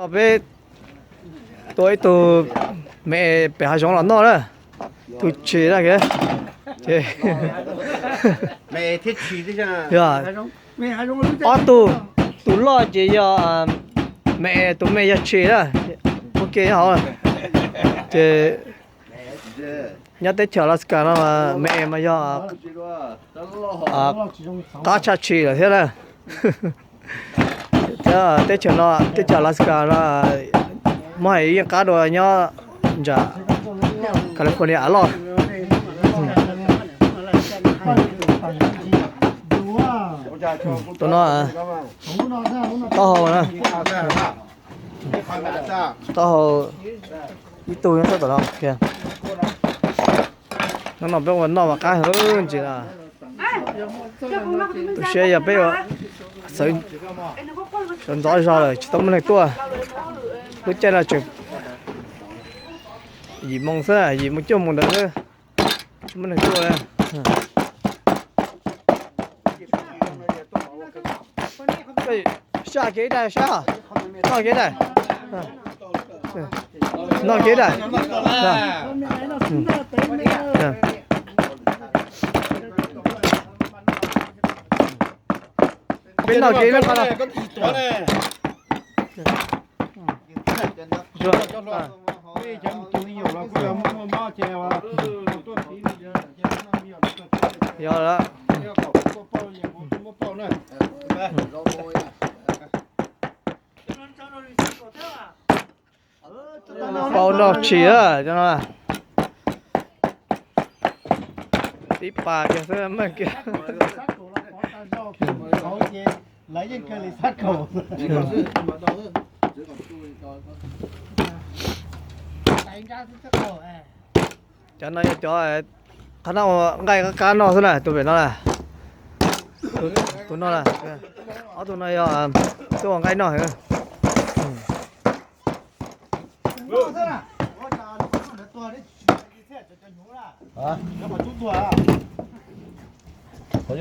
Peb tua ib tug me pem hav zoov los noj na, tus tshis na. Ces ob tug, tus loj ces yog me, tus me yog tshis na. Ua ke nyob hauv. Ces nyob teb chaws Alaska no me mas yog qab tshaj tshis lawm thiab na. Thiab teb chaws no, teb chaws Alaska no muab hais yeej qab dua nyob nram California av loj. Tus no taub hau na, taub hau ib tug nyob sab tom no. Hnub no peb ua noj mas qab heev ntsis na. Tu siab yog peb ua sawv ntxov zog lawm tsis tau muaj neeg tuaj. Lub caij no tseem yim moo xwb, yim moo cuaj moo ntawd xwb, tsis muaj neeg tuaj. Saj kev daim, saj, noj kev daim, noj kev daim. Peb noj kev no. Yog lawm. Pau nrog tshis cov no. Tib pas kiag xwb meej kiag. Cov no yog cov qab noj, nqaij qab qab noj xwb na, tus pem no na. Tus no na, ob tug no yog twb ua nqaij noj heev. Qhov cub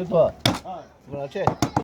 tuag, mus los tseg.